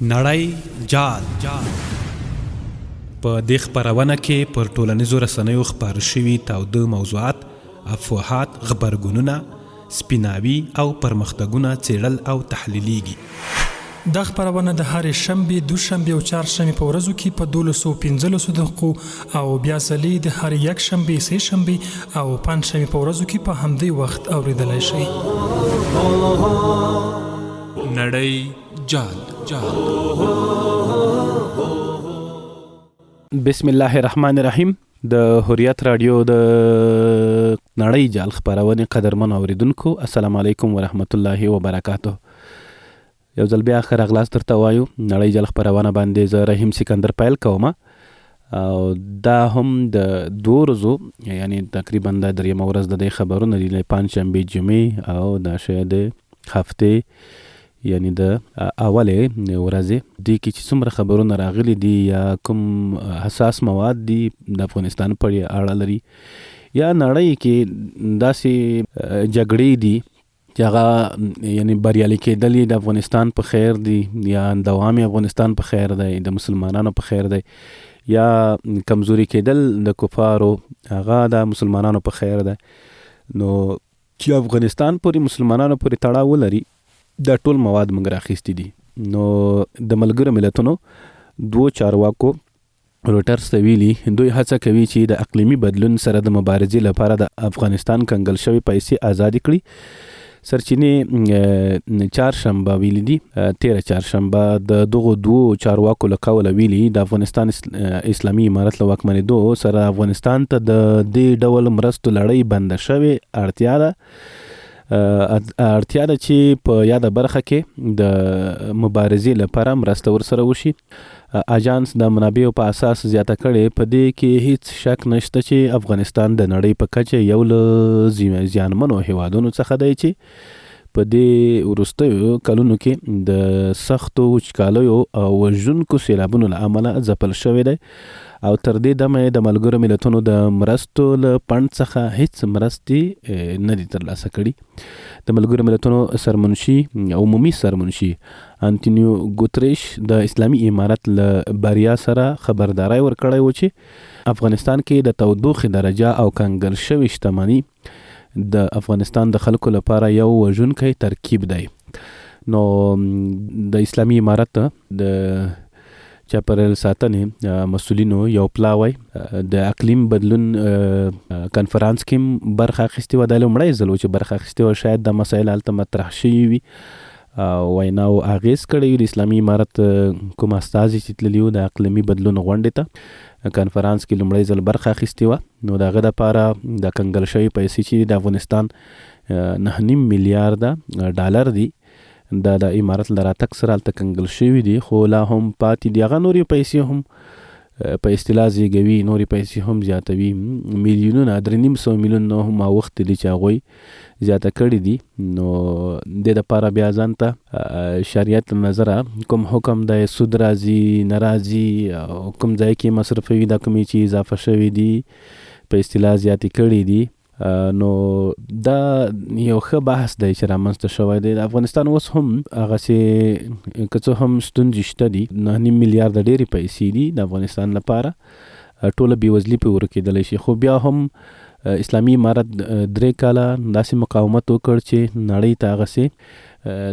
نړۍ جال په دې خپرونه کې پر ټولنیزو رسنیو خپاره شوي تاوده موضوعات، افواهات، غبرګونونه، سپیناوي او پرمختګونه څېړل او تحلیلېږي. دا خپرونه د هرې شنبې، دوشنبې او چهارشنبې په ورځو کې په دولسو پنځلسو دقیقو او بیا ځلې د هرې یکشنبې، سې شنبې او پنجشنبې په ورځو کې په همدې وخت اورېدلای شئ. نړۍ جال. بسم الله الرحمن الرحیم. د حریت رادیو د نړۍ جال خپرونې قدرمن اوریدونکو، السلام علیکم ورحمت الله وبرکاته. یو ځل بیا ښه راغلاست درته وایو. نړۍ جال خپرونه باندې زه رحیم سکندر پیل کوم، او دا هم د دوو ورځو، یعنی تقریبا د درېیمه ورځ د دې خبرونه دي، له پنجشنبې، جمعې او دا شاید هفتې، یعنی د اولې ورځې دې کې چې څومره خبرونه راغلي دي یا کوم حساس مواد دي د افغانستان په اړه لري، یا نړۍ کې داسې جګړې دي چې هغه یعنی بریالي کېدل یې د افغانستان په خیر دي، یا دوام یې افغانستان په خیر دی، د مسلمانانو په خیر دی، یا کمزوري کېدل د کفارو هغه د مسلمانانو په خیر دی. نو چې افغانستان پورې مسلمانانو پورې تړاو ولري، دا ټول مواد موږ راخیستي دي. نو د ملګرو ملتونو دوو چارواکو رویټرز ته ویلي، دوی هڅه کوي چې د اقلیمي بدلون سره د مبارزې لپاره د افغانستان کنګل شوې پیسې ازادې کړي. سرچینې چهارشنبه ویلي دي، تېره چهارشنبه د دغو دوو چارواکو له قوله ویلي، د افغانستان اسلامي امارت له واکمنېدو سره افغانستان ته د دې ډول مرستو لړۍ بنده شوې. اړتیا ده چې په یاده برخه کې د مبارزې لپاره مرسته ورسره وشي. اژانس د منابعو په اساس زیاته کړې، په دې کې هیڅ شک نشته چې افغانستان د نړۍ په کچه یو له زیانمنو هیوادونو څخه دی چې په دې وروستیو کلونو کې د سختو وچکالیو او وژونکو سیلابونو له امله ځپل شوی دی، او تر دې دمه یې د ملګرو ملتونو د مرستو له فنډ څخه هیڅ مرستې نه دي ترلاسه کړي. د ملګرو ملتونو سرمنشي، عمومي سرمنشي انتونیو ګوتریش د اسلامي امارت له بریا سره خبرداری ورکړی و چې افغانستان کې د تودوخې درجه او کنګل شوې شتمني د افغانستان د خلکو لپاره یو وژونکی ترکیب دی. نو د اسلامي امارت د چاپېریال ساتنې مسؤلینو یو پلاوی د اقلیم بدلون کنفرانس کې برخه اخیستې وه. دا لومړی ځل و چې برخه اخیستې وه. شاید دا مسایل هلته مطرح شوي وي او ویناو اغېز کړی وي. د اسلامي امارت کوم استازي چې تللي وو د اقلیمي بدلون غونډې ته، کنفرانس کې لومړی ځل برخه اخیستې وه. نو د هغه دپاره د کنګل شوې پیسې چې د افغانستان 9.5 میلیارده ډالر دي، دا د امارت له راتګ سره هلته کنګل شوي دي، خو لا هم پاتې دي. هغه نورې پیسې هم په اصطلاح زیږوي، نورې پیسې هم زیاتوي، میلیونونه، 350 میلیون هم اوښتي دي چې هغوی زیاته کړي دي. نو دې دپاره بیا ځان ته شریعت له نظره کوم حکم دی، سود راځي نه راځي، او کوم ځای کې مصرفوي، دا کومې چې اضافه شوي دي په اصطلاح زیاتې کړي دي. نو دا یو ښه بحث دی چې رامنځته شوی دی. د افغانستان اوس هم هغسې که څه هم ستونزې شته دي، 9.5 میلیارده ډېرې پیسې دي د افغانستان لپاره، ټوله بېوزلي پرې ورکېدلی شي، خو بیا هم اسلامي امارت 3 کاله داسې مقاومت وکړ چې نړۍ ته هغسې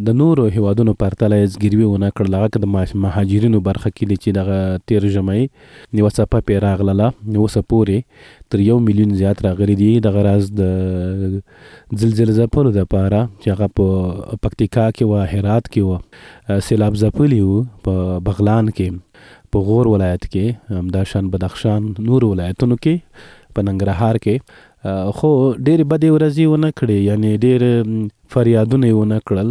د نورو هیوادونو پرتله یې زګیروي ونه کړل. هغه که د مهاجرینو برخه کې دی چې دغه تېر ژمی یوه څپه پرې راغلله، اوسه پورې تر 1 میلیون زیات راغلي دي. دغه راز د زلزلې ځپلو دپاره چې هغه په پکتیکا کې وه، هرات کې وه، سیلاب ځپلي وو، په بغلان کې، په غور ولایت کې، همداشان بدخشان، نورو ولایتونو کې، په ننګرهار کې، خو ډېرې بدې ورځې ونه کړې، یعنې ډېر فریادونه یې ونه کړل،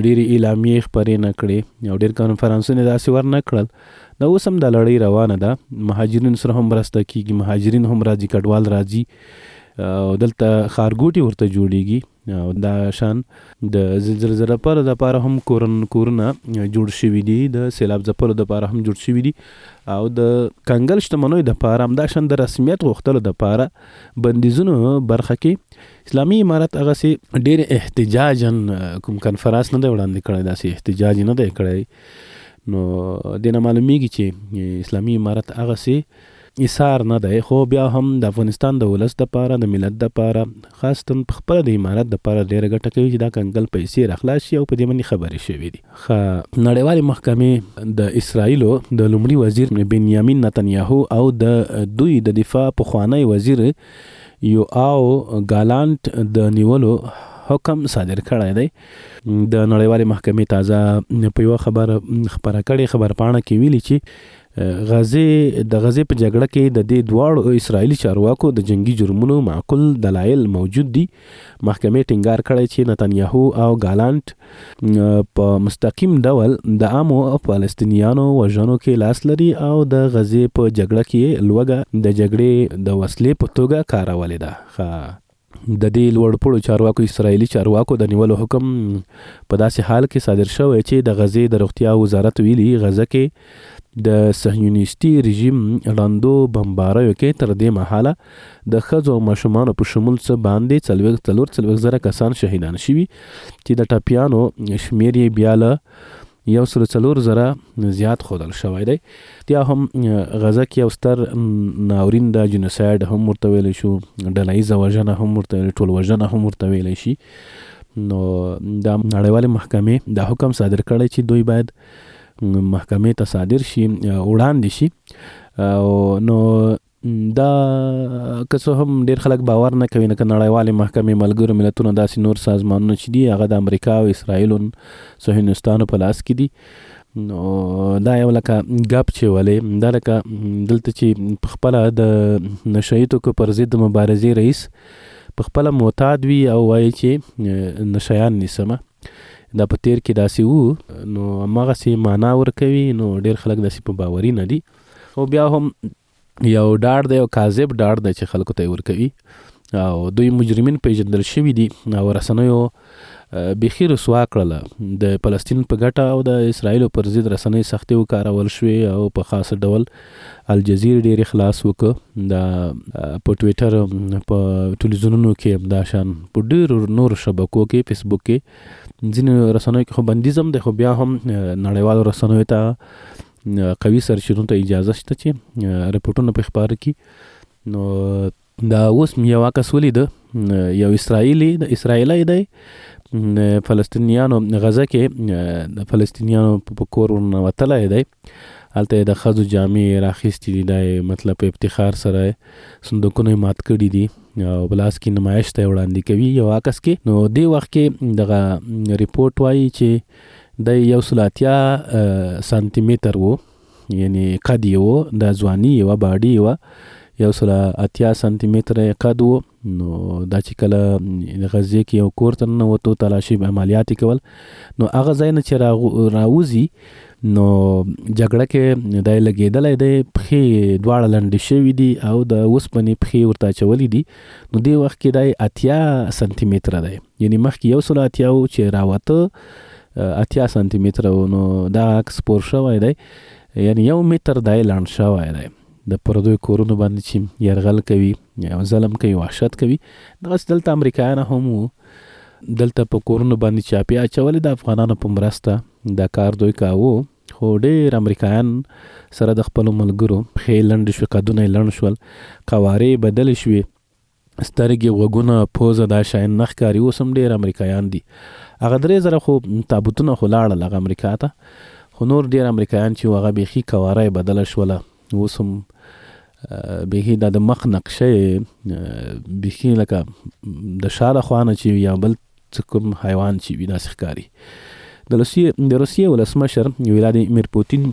ډېرې اعلامیې خپرې نه کړې او ډېر کنفرانسونه یې داسې ورنه کړل. دا اوس هم دا لړۍ روانه ده، مهاجرینو سره هم مرسته کیږي، مهاجرین هم راځي، کډوال راځي او دلته ښارګوټي ورته جوړیږي. او دا شان د زلزلې ځپلو دپاره هم کورونه جوړ شوي دي، د سیلاب ځپلو دپاره هم جوړ شوي دي، او د کنګل شتمنیو دپاره همدا شان د رسمیت غوښتلو دپاره بندیزونو برخه کې اسلامي امارت هغسې ډېر احتجاجاً کوم کنفرانس نه دی وړاندې کړی، داسې احتجاج نه دی کړی. نو دې نه معلومیږي چې اسلامي امارت هغسې ایثار نه دی، خو بیا هم د افغانستان د ولس دپاره، د ملت دپاره، خاصتاً په خپله د امارت دپاره ډېره ګټه کوي چې دا کنګل پیسې راخلاص شي او په دې باندې خبرې شوې دي. ښه، نړیوالې محکمې د اسراییلو د لومړي وزیر بنیامین نتنیاهو او د دوی د دفاع پخوانی وزیر یوآو ګالانت د نیولو حکم صادر کړی دی. د نړیوالې محکمې تازه په یوه خبر خپره کړې خبرپاڼه کې ویلي چې غزې د غزې په جګړه کې د دې دواړو اسراییلي چارواکو د جنګي جرمونو معقول دلایل موجود دي. محکمې ټینګار کړی چې نتنیاهو او ګالانت په مستقیم ډول د عامو فلسطینیانو وژنو کې لاس لري او د غزې په جګړه کې لوږه د جګړې د وسلې په توګه کارولې ده. د دې لوړپوړو چارواکو اسراییلي چارواکو د نیولو حکم په داسې حال کې صادر شوی چې د غزې د روغتیا وزارت ویلي، غزه کې د صهیونیستي رژیم ړندو بمباریو کې تر دې مهاله د ښځو او ماشومانو په شمول څه باندې 44 زره کسان شهیدان شوي چې د ټپیانو شمېر یې بیا له 104 زره زیات ښودل شوی دی. بیا هم غزه کې یو ستر ناورین ده، جنوساید هم ورته ویلی شو، ډله ییزه وژنه هم ورته ویلی، ټول وژنه هم ورته ویلی شي. نو د نړیوالې محکمې دا حکم صادر کړی چې دوی باید محکمې ته صادر شي، وړاندې شي. او نو دا که څه هم ډیر خلک باور نه کوي، لکه نړیوالې محکمې، ملګرو ملتونو، داسې نور سازمانونه چې دي، هغه د امریکا او اسراییل او صهیونستانو په لاس کې دي. نو دا یو لکه ګپ چې ولې دا لکه دلته چې په خپله د نشه یي توکو پر ضد د مبارزې رئیس په خپله معتاد وي او وایي چې نشیان نیسم، دا په تیر کې داسې وو، نو هماغسې معنا ورکوي. نو ډیر خلک داسې په باوري نه دي، خو بیا هم یو ډاډ دی، یو کاذب ډاډ دی چې خلکو ته یې ورکوي. او دوی مجرمین پیژندل شوي دي او رسنیو بیخي رسوا کړله. د فلسطین په ګټه او د اسراییل پر ضد رسنۍ سختې وکارول شوې او په خاص ډول الجزیرې ډېر اخلاص وکړ. د په ټویټر، په ټلویزیونونو کې، دا شان په ډېرو نورو شبکو کې، فیسبوک کې، ځینو رسنیو کې خو بندیز هم دی، خو بیا هم نړیوالو رسنیو ته، قوي سرچینو ته اجازه شته چې رپورټونه په خپاره کړي. نو دا اوس مې یو عکس ولید، یو اسراییلی د اسراییلی دی، فلسطینیانو غزه کې د فلسطینیانو په کور ورننوتلی دی، هلته یې د ښځو جامې راخیستې دي، دا یې مطلب په افتخار سره صندوقونه یې مات کړي دي او په لاس کې نمایش ته وړاندې کوي یو عکس کې. نو دې وخت کې دغه رپورټ وایي چې دی 180 سانتي متر وو، یعنی قد یې وو، دا ځواني یې وه، باډي یې وه، 180 سانتي متره یې قد وو. نو دا چې کله غزې کې یو کور ته ننوتو، تلاشي عملیات یې کول، نو هغه ځای نه چې راوځي، نو جګړه کې دی لګېدلی دی، پښې دواړه لنډې شوې دي او د اوسپنې پښې ورته اچولې دي. نو دې وخت کې دی 80 سانتي متره دی، یعنی مخکې 180 و، چې راوته 80 سانتي متره و. نو دا عکس خپور شوی دی، یعنی 1 متر دی لنډ شوی دی. د پردیو کورونو باندې چې یرغل کوي، ظلم کوي، وحشت کوي، دغسې دلته امریکایان هم وو، دلته په کورونو باندې چاپې اچولې، د افغانانو په مرسته دا کار دوی کاوه. خو ډېر امریکایان سره د خپلو ملګرو پښې لنډې شوې، قدونه یې لنډ شول، قوارې یې بدلې شوې، سترګې، غوږونه، پوزه، دا شیان نه ښکاري. اوس هم ډېر امریکایان دي، هغه 3000 خو تابوتونه خو لاړل هغه امریکا ته، خو نور ډېر امریکایان چې هغه بیخي قواره یې بدله شوله. اوس هم بیخي دا د مخ نقشه یې بیخي لکه د شا له خوا نه چې یا بل څه کوم حیوان چې وي، داسې ښکاري. د روسیې ولسمشر ولادیمیر پوتین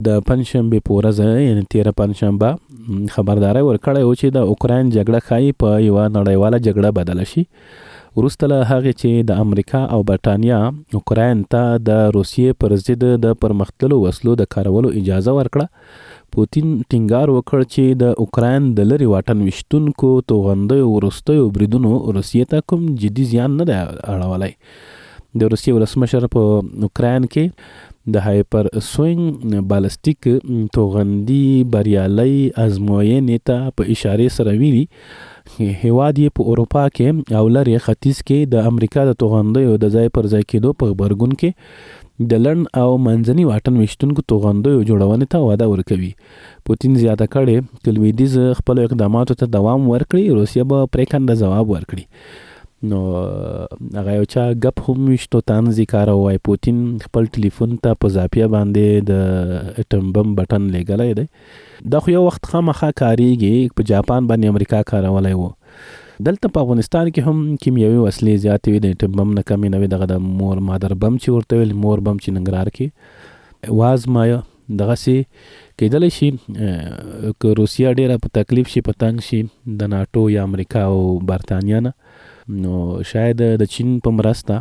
د پنجشنبې په ورځ، یعنی تېره پنجشنبه، خبرداری ورکړی و چې د اوکراین جګړه ښایي په یوه نړیواله جګړه بدله شي، وروسته له هغې چې د امریکا او برټانیا اوکراین ته د روسیې پر ضد د پرمختللو وسلو د کارولو اجازه ورکړه. پوتین ټینګار وکړ چې د اوکراین د لرې واټن ویشتونکو توغندیو وروستیو بریدونو روسیې ته کوم جدي زیان نه دی اړولی. د روسیې ولسمشر په اوکراین کې د هایپر سوینګ بالستیک توغندي بریالۍ ازموینې ته په اشارې سره ویلي، هیواد یې په اروپا کې او لرې ختیځ کې د امریکا د توغندیو د ځای پر ځای کېدو په غبرګون کې د لنډ او منځني واټن ویشتونکو توغندیو جوړونې ته وده ورکوي. پوتین زیاته کړې، که لویدیځ خپلو اقداماتو ته دوام ورکړي، روسیه به پرېکنده ځواب ورکړي. نو هغه یو چا ګپ هم ویشتو، طنز یې کاراوه، وایي پوتین خپل ټلیفون ته په زاپیه باندې د اټم بم بټن لېږلی دی. دا خو یو وخت خامخا کاریږي، په جاپان باندې امریکا کارولی و. دلته په افغانستان کې هم کیمیاوي وسلې زیاتې وې، د اټم بم نه کمې نه وې. دغه د مور مادر بم چې ورته ویل، مور بم چې ننګرهار کې وازمایه، دغسې کېدلی شي که روسیه ډېره په تکلیف شي، په تنګ شي د ناټو یا امریکا او برتانیا نه، نو شاید د چین په مرسته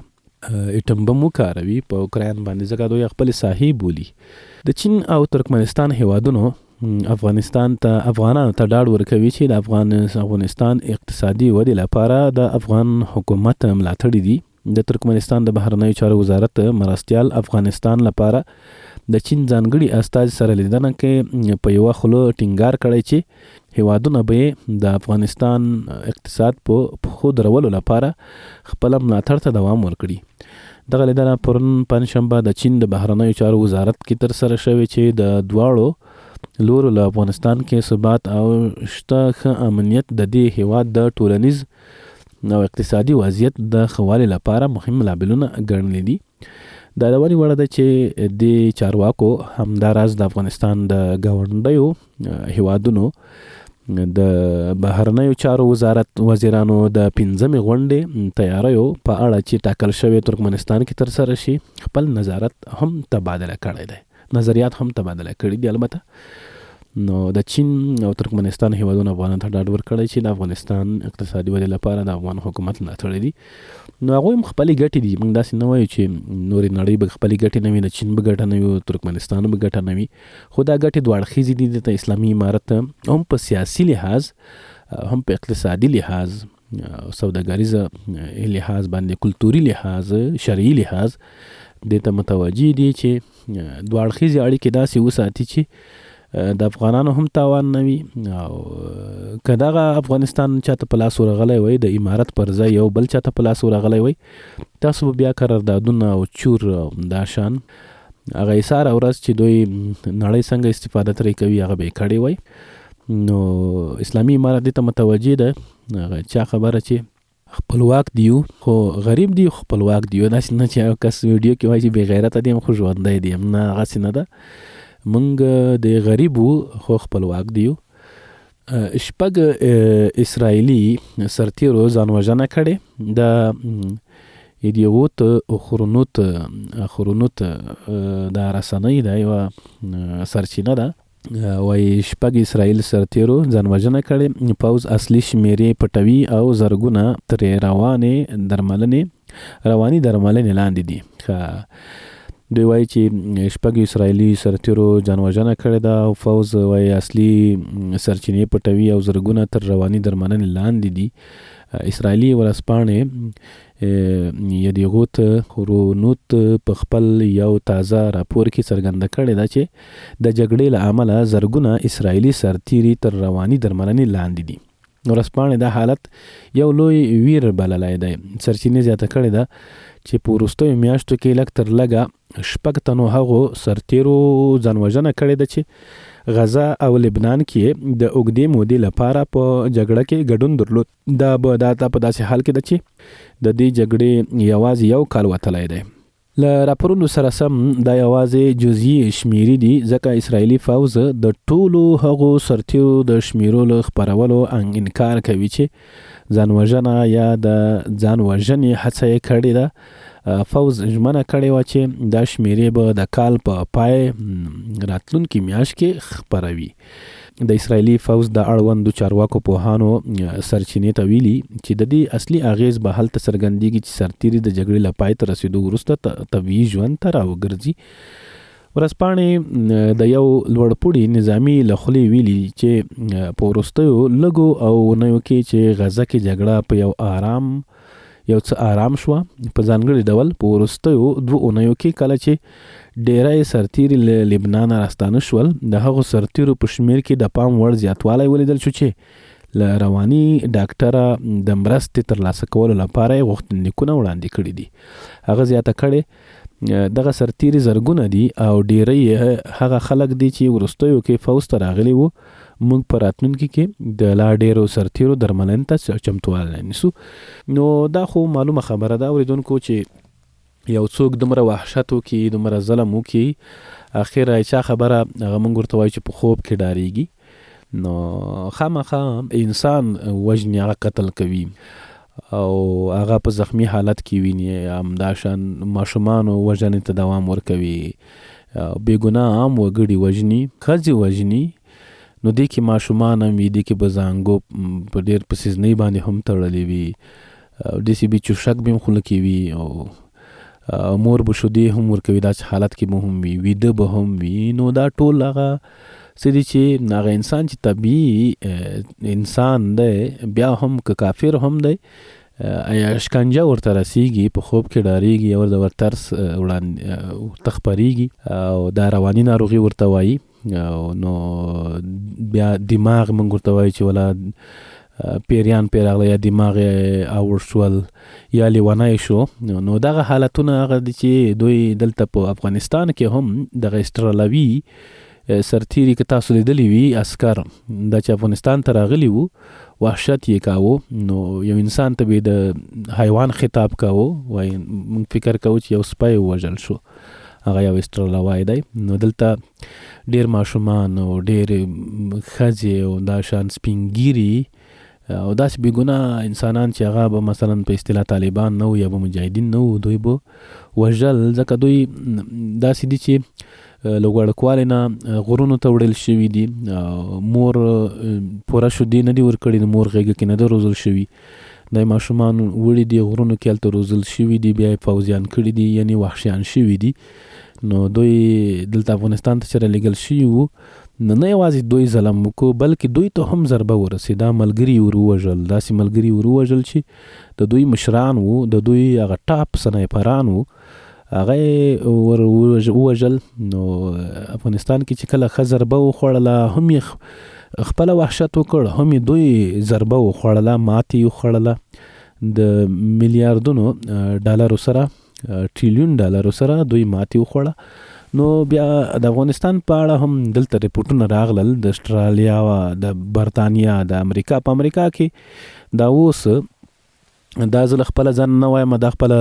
اټم بم وکاروي په اوکراین باندې، ځکه دوی خپلې ساحې بولي. د چین او ترکمنستان هیوادونو افغانستان ته افغانانو ته ډاډ ورکوي چې د افغانستان اقتصادي ودې لپاره د افغان حکومت ملاتړي دي. د ترکمنستان د بهرنیو چارو وزارت مرستیال افغانستان لپاره د چین ځانګړي استازي سره لیدنه کې په یوه خوله ټینګار کړی چې هیوادونه به یې د افغانستان اقتصاد په پښو درولو لپاره خپل ملاتړ ته دوام ورکړي. دغه لیدنه پرون پنجشنبه د چین د بهرنیو چارو وزارت کې ترسره شوې چې د دواړو لورو له افغانستان کې ثبات او شته ښه امنیت د دې هیواد د ټولنیز او اقتصادي وضعیت د ښه والي لپاره مهم لاملونه ګڼلي دي. د یادونې وړ ده چې دې چارواکو همداراز د افغانستان د ګاونډیو هیوادونو د بهرنیو چارو وزارت وزیرانو د پنځمې غونډې تیاریو په اړه چې ټاکل شوې ترکمنستان کې ترسره شي، خپل نظارت هم تبادله کړی دی، نظریات هم تبادله کړي دي. البته نو د چین او ترکمنستان هیوادونو افغانانو ته ډاډ ورکړی چې د افغانستان اقتصادي ودې لپاره د افغان حکومت ملاتړ دي. نو هغوی هم خپلې ګټې دي، موږ داسې نه وایو چې نورې نړۍ به خپلې ګټې نه وي، د چین به ګټه نه وي، ترکمنستان به ګټه نه وي، خو دا ګټې دوه اړخیزې دي. دلته اسلامي امارت هم په سیاسي لحاظ، هم په اقتصادي لحاظ، سوداګریز لحاظ باندې، کلتوري لحاظ، شرعي لحاظ دې ته متوجه دي چې دوه اړخیزې اړیکې داسې وساتي چې د افغانانو هم تاوان نه وي. او که دغه افغانستان چاته په لاس ورغلی وای، د امارت پر ځای یو بل چاته په لاس ورغلی وای، تاسو به بیا قراردادونه او چور دا شان هغه ایساره ورځ چې دوی نړۍ څنګه استفاده ترې کوي هغه به یې کړې وای. نو اسلامي امارت دې ته متوجه ده، هغه چا خبره چې خپلواک دیو خو غریب دی، خپلواک دیو، داسې نه چې یو کس ویډیو کې وایي چې بې غیرته دی خو ژوندی دی، نه هغسې نه ده، مونږ د غریب وو خو خپلواک دیو. شپږ اسرائیلي سرتیرو ځان وژنه کړې. د یدیعوت اخرونوت اخرونوت دا رسنۍ ده، یوه سرچینه ده، وایي شپږ اسرائیل سرتیرو ځان وژنه کړې، پوځ اصلي شمیرې پټوي او زرګونه ترې روانې درملنې رواني درملنې لاندې دي. دوی وایي چې شپږ اسرائیلي سرتیرو ځان وژنه کړې ده او فوځ وایي اصلي سرچینې پټوي او زرګونه تر رواني درملنې لاندې دي. اسرائیلي ورځپاڼې یدیغوت خرونوت په خپل یو تازه راپور کې څرګنده کړې ده چې د جګړې له امله زرګونه اسرائیلي سرتیري تر رواني درملنې لاندې دي. ورځپاڼې دا حالت یو لوی ویر بللی دی. سرچینې زیاته کړې ده چې په وروستیو میاشتو کې لږ تر لږه شپږ تنو هغو سرتیرو ځانوژنه کړې ده چې غزه او لبنان کې د اوږدې مودې لپاره په جګړه کې ګډون درلود. دا به دا په داسې حال کې ده چې د دې جګړې یوازې یو کال وتلی دی. له راپورونو سره سم دا یوازې جزیي شمیرې دي، ځکه اسرائیلي فوځ د ټولو هغو سرتیرو د شمیرو له خپرولو انکار کوي چې ځان وژنه یا د ځان وژنې هڅه یې کړې ده. فوځ ژمنه کړې وه چې دا شمیرې به د کال په پای راتلونکې میاشت کې خپروي. د اسرائیلي فوځ د اړوندو چارواکو پوهانو سرچینې ته ویلي چې د دې اصلي اغېز به هلته څرګندېږي چې سرتېري د جګړې له پای ته رسېدو وروسته طبیعي ژوند ته راوګرځي. ورځپاڼې د یو لوړپوړي نظامي له خولې ویلي چې په وروستیو لږو اوونیو کې چې غزه کې جګړه په یو آرام یو څه آرام شوه، په ځانګړي ډول په وروستیو دوو اونیو کې کله چې ډیری سرتیري له لبنانه راستانه شول، د هغو سرتیرو په شمیر کې د پام وړ زیاتوالی ولیدل شو چې له رواني ډاکټره د مرستې ترلاسه کولو لپاره یې غوښتنلیکونه وړاندې کړي دي. هغه زیاته کړې، دغه سرتیري زرګونه دي او ډیری یې هغه خلک دي چې وروستیو کې فوځ ته راغلي وو، موږ په راتلونکي کې د لا ډیرو سرتیرو درملنې ته چمتووالی نیسو. نو دا خو معلومه خبره ده اوریدونکو چې یو څوک دومره وحشت وکړي، دومره ظلم وکړي، اخر چا خبره هغه موږ ورته وایو چې په خوب کې ډاریږي، نو خامخا انسان وژني، هغه قتل کوي او هغه په زخمی حالت کې ویني، همداشان ماشومانو وژنې ته دوام ورکوي، بې ګناه عام وګړي وژني، ښځې وژني. نو دې کې ماشومان هم وي، دې کې به زانګو په ډېر په سیزنۍ باندې هم تړلې وي، داسې به چوشک به هم خوله کې وي او مور به شودې هم ورکوي، داسې حالت کې به هم وي، ویده به هم وي. نو دا ټول هغه څه دي چې هغه انسان چې طبیعي انسان دی، بیا هم که کافر هم دی، شکنجه ورته رسیږي، په خوب کې ډاریږي او د ترس وړاندې ورته خپریږي او دا رواني ناروغي ورته وایي. نو بیا دماغ موږ ورته وایو چې ولا پیریان پرې راغله یا دماغ یې اوړ شول یا لیونی شو. نو دغه حالتونه هغه دي چې دوی دلته په افغانستان کې هم دغه استرالوي سرتیري که تاسو لیدلی وي، عسکر دا چې افغانستان ته راغلي وو، وحشت یې کاوه. نو یو انسان ته به د حیوان خطاب کاوه، وایي موږ فکر کوو چې یو سپی ووژل شو، هغه یو استرالوی دی. نو دلته ډیر ماشومان او ډیر ښځې او دا شان سپین ږیري او داسې بې ګناه انسانان چې هغه به مثلا په اصطلاح طالبان نه وو یا به مجاهدین نه وو، دوی به وژل، ځکه دوی داسې دي چې له وړوکوالي نه غرونو ته وړل شوي دي، مور پوره شودې نه دي ورکړي، د مور غېږه کې نه ده روزل شوي، دا ماشومان وړي دي غرونو کې هلته روزل شوي دي، بیا یې فوځیان کړي دي، یعنې وحشیان شوي دي. نو دوی دلته افغانستان ته چې رالیږل شوي وو، نو نه یوازې دوی ظلم وکړو، بلکې دوی ته هم ضربه ورسېده، ملګري یې ور ووژل، داسې ملګري یې ور ووژل چې د دوی مشران وو، د دوی هغه ټاپ سنایپران وو، هغه یې ور ووژل. نو افغانستان کې چې کله ښه ضربه وخوړله، هم یې خپله وحشت وکړ، هم یې دوی ضربه وخوړله، ماتې یې وخوړله، د میلیاردونو ډالرو سره، ټریلیون ډالرو سره دوی ماتې وخوړه. نو بیا د افغانستان په اړه هم دلته رپورټونه راغلل، د اسټرالیا، د برتانیا، د امریکا. په امریکا کې دا اوس دا زه له خپله ځان نه وایم، دا خپله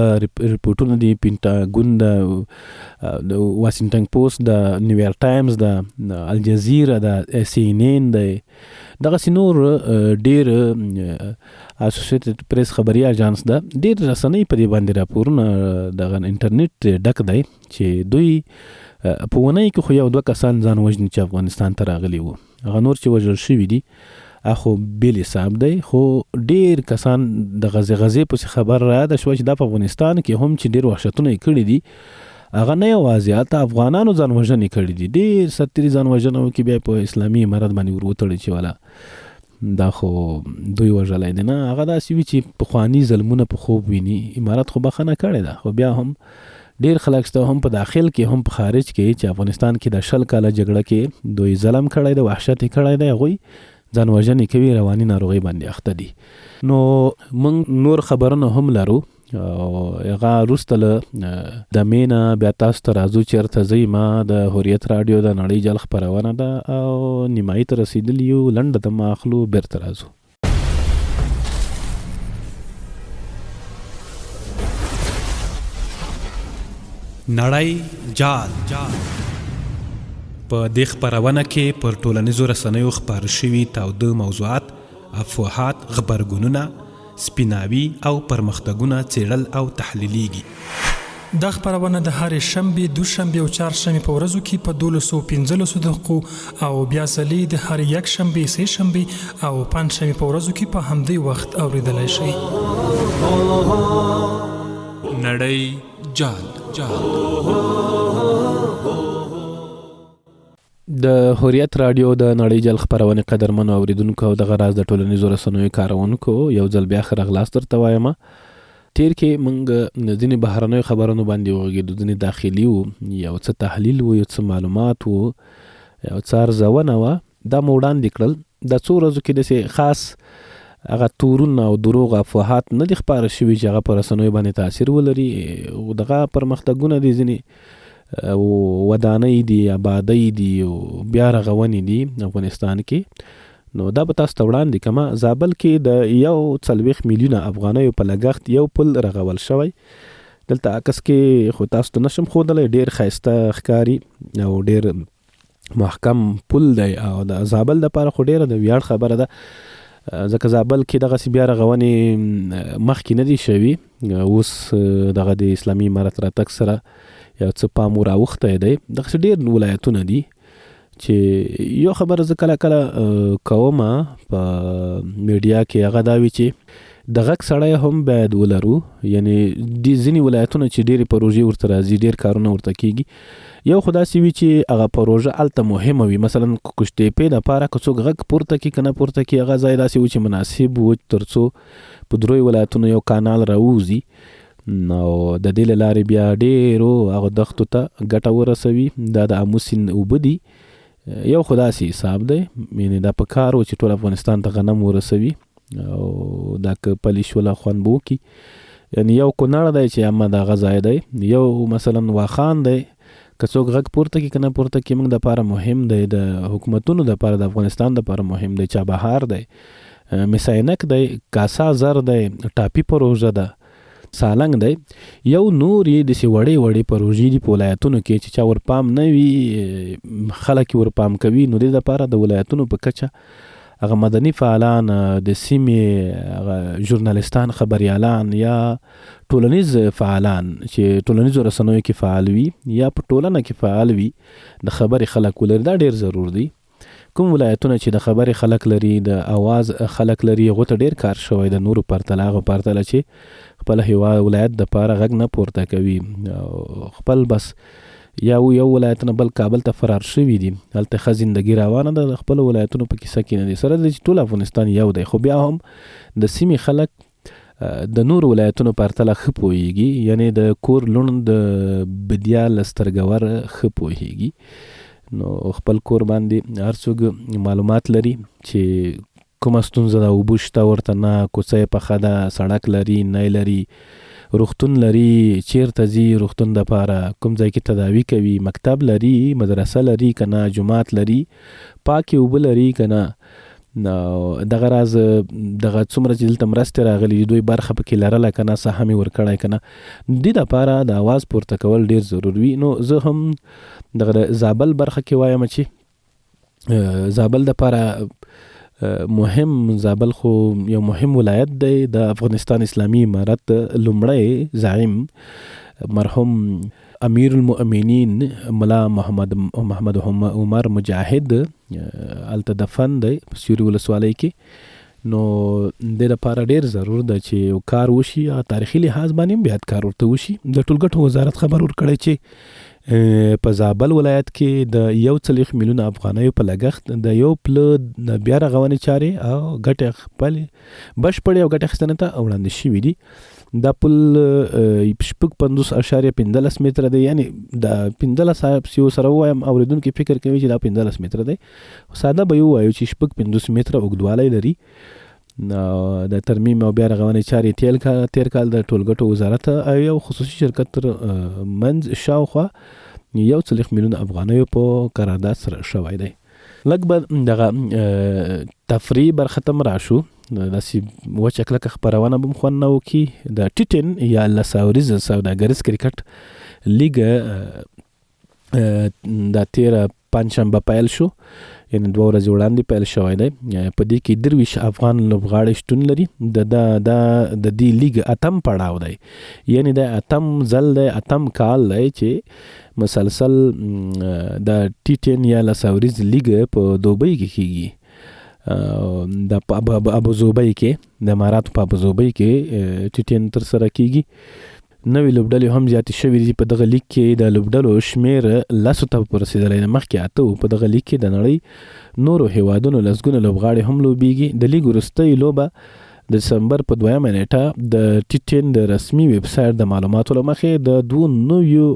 رپورټونه دي، پینټاګون د، د واشنګټن پوسټ، د نیویارک ټایمز، د الجزیره، د سی ان ان، د دغسې نور ډېر اسوسییټډ پریس خبري اژانس ده، ډېر رسنۍ په دې باندې راپورونه دغه انټرنیټ ډک دی چې دوی په اونۍ کې خو یو دوه کسان ځان وژني چې افغانستان ته راغلي وو، هغه نور چې وژل شوي دي اخو بېل حساب دی. خو ډېر کسان د غزې غزې پسې خبر را یاده شوه چې دا په افغانستان کې هم چې ډېر وحشتونه یې کړي دي، هغه نه یوازې حتی افغانانو ځان وژنې کړي دي، ډېر سرتېري ځان وژنه وکړي، بیا په اسلامي امارت باندې ور وتړي چې والا دا خو دوی وژلی دی. نه، هغه داسې وي چې پخواني ظلمونه په خوب ویني. امارت خو بخښنه کړې ده، خو بیا هم ډېر خلک شته هم په داخل کې هم په خارج کې چې افغانستان کې د 20 کاله جګړه کې دوی ظلم کړی دی، وحشت یې کړی دی، هغوی ځان وژنې کوي، رواني ناروغۍ باندې اخته دي. نو موږ نور خبرونه هم لرو او هغه وروسته له دمې نه بیا تاسو ته راځو. چېرته ځئ؟ ما د حریت راډیو د نړۍ جال خپرونه ده او نیمایي ته رسېدلي یو، لنډه دمه اخلو، بېرته راځو. نړۍ جال په دې خپرونه کې پر ټولنیزو رسنیو خپاره شوي تاوده موضوعات، افواهات، غبرګونونه، سپیناوي او پرمختګونه څېړل او تحلیلېږي. دا خپرونه د هرې شنبې، دوشنبې او چهارشنبې په ورځو کې په 12:15 دقیقو او بیا ځلې د هرې یکشنبې، سې شنبې او پنجشنبې په ورځو کې په همدې وخت اورېدلی شئ. نړۍ جال. د حریت راډیو د نړۍ جال خپرونې قدرمنو اورېدونکو او دغه راز د ټولنیزو رسنیو کاروونکو، یو ځل بیا ښه راغلاست درته وایم. تیر کې موږ ځینې بهرنیو خبرونو باندې وغږېدو، ځینې داخلي وو، یو څه تحلیل وو، یو څه معلومات وو، یو څه ارزونه وه، دا مو وړاندې کړل. دا څو ورځو کې داسې خاص هغه تورونه او دروغ افواهات نه دي خپاره شوي چې هغه په رسنیو باندې تاثیر ولري. او دغه پرمختګونه دي، ځینې ودانۍ دي، آبادۍ دي او بیا رغونې دي افغانستان کې، نو دا به تاسو ته وړاندې کما. زابل کې د 41 میلیونه افغانیو په لګښت یو پل رغول شوی. دلته عکس کې خو تاسو ته نشم ښودلی، ډیر ښایسته ښکاري او ډیر محکم پل دی، او د زابل دپاره خو ډیره د ویاړ خبره ده، ځکه زابل کې دغسې بیا رغونې مخکې نه دي شوي. اوس دغه د اسلامي امارت راتګ سره یو څه پام ور اوښتی دی. دغسې ډیر ولایتونه دي چې یو خبره زه کله کله کوم په میډیا کې، هغه دا وي چې د غږ سړی هم باید ولرو. یعنی د ځینې ولایتونه چې ډېرې پروژې ورته راځي، ډېر کارونه ورته کیږي، یو خو داسې وي چې هغه پروژه هلته مهمه وي. مثلا قوشتېپې دپاره که څوک غږ پورته کړي که نه پورته کړي، هغه ځای داسې و چې مناسب و تر څو په دریو ولایتونو یو کانال راووځي، نو د دې له لارې بیا ډېرو هغو دښتو ته ګټه ورسوي. دا د امو سیند اوبه دي. یو خو داسې حساب دی، یعنې دا په کار و چې ټول افغانستان ته غنم ورسوي، او دا که پلي شوله خوند به وکړي. یعنې یو کونړ دی چې اما دغه ځای دی، یو مثلا واخان دی، که څوک غږ پورته کړي که نه پورته کړي، موږ دپاره مهم دی، د حکومتونو دپاره، د افغانستان دپاره مهم دی. چابهار دی، مساینک دی، کاسا زر دی، ټاپي پروژه ده، سالنګ دی، یو نور یې داسې وړې وړې پروژې دي په ولایتونو کې چې چا ورپام نه وي، خلک یې ورپام کوي. نو دې دپاره د ولایتونو په کچه هغه مدني فعالان، د سیمې هغه ژورنالیستان، خبریالان یا ټولنیز فعالان چې ټولنیزو رسنیو کې فعال وي یا په ټولنه کې فعال وي، د خبرې خلک ولري، دا ډېر ضرور دی. کوم ولایتونه چې د خبرې خلک لري، د اواز خلک لري، هغو ته ډېر کار شوی د نورو پرتله، هغو پرتله چې خپل هیواد ولایت دپاره غږ نه پورته کوي، او خپل بس یا یو ولایت نه بل کابل ته فرار شوي دي، هلته ښه زندګي روانه ده، د خپلو ولایتونو په کیسه کې نه دي. سره د چې ټول افغانستان یو دی، خو بیا هم د سیمې خلک د نورو ولایتونو پرتله ښه پوهیږي، یعنې د کور لوڼ د بدیا له سترګور ښه پوهیږي. نو خپل کور باندې هر څوک معلومات لري چې کومه ستونزه ده، اوبه شته ورته نه، کوڅه یې پخه ده، سړک لري نه یې لري، روغتون لري، چیرته ځي روغتون دپاره، کوم ځای کې تداوي کوي، مکتب لري، مدرسه لري که نه، جومات لري، پاکې اوبه لري که نه. نو دغه راز دغه څومره چې دلته مرستې راغلي دي، دوی برخه پکې لرله که نه، سهم یې ورکړی که نه، دې دپاره د اواز پورته کول ډېر ضرور وي. نو زه هم دغه د زابل برخه کې وایم چې زابل دپاره مهم، زابل خو یو مهم ولایت دی. د افغانستان اسلامي امارت لومړی زعیم مرحوم امیر المؤمنین ملا محمد عمر مجاهد هلته دفن دی په سیوري ولسوالۍ کې. نو دې لپاره ډېر ضرور ده چې یو کار وشي، هغه تاریخي لحاظ باندې هم باید کار ورته وشي. د ټولګټو وزارت خبر ورکړی چې په زابل ولایت کې د 41 میلیونه افغانیو په لګښت د یو پله د بیا رغونې چارې او ګټې خپلې بشپړې او ګټې اخیستنې ته وړاندې شوې دي. دا پل 56.15 متره دی، یعنې د پنځلس سیو سره ووایم اورېدونکي فکر کوي چې دا 15 متره دی، خو ساده به یې ووایو چې 56 متره اوږدوالی لري. د ترمیم او بیا رغونې چارې تېر کال د ټولګټو وزارت او یو خصوصي شرکت تر منځ شاوخوا 41 میلیون افغانیو په قرارداد سره شوی دی. لږ به دغه تفریح برخه ته هم راشو، داسې وچه کلکه خپرونه به هم خوند نه وکړي. د ټي ټین یا لس اوریز سوداګریز کرکټ لیګ دا تېره پنجشنبه پیل شو، یعنې 2 ورځې وړاندې پیل شوی دی. په دې کې 23 افغان لوبغاړي شتون لري. دا د دې لیګ اتم پړاو دی، یعنې دا اتم ځل دی، اتم کال دی چې مسلسل د ټي ټین یا لس اوریز لیګ په دوبۍ کې کیږي. د ابوظبۍ کې، د اماراتو په ابوظبۍ کې ټي ټین ترسره کیږي. نوې لوبډلې هم زیاتې شوې دي. په دغه لیګ کې د لوبډلو شمېر لسو ته رسېدلی دی، مخکې 8 وو. په دغه لیګ کې د نړۍ نورو هیوادونو لسګونه لوبغاړي هم لوبیږي. د لیګ وروستۍ لوبه د دسمبر په 2مه نېټه د ټي ټین د رسمي ویب سایټ د معلوماتو له مخې د دوو نویو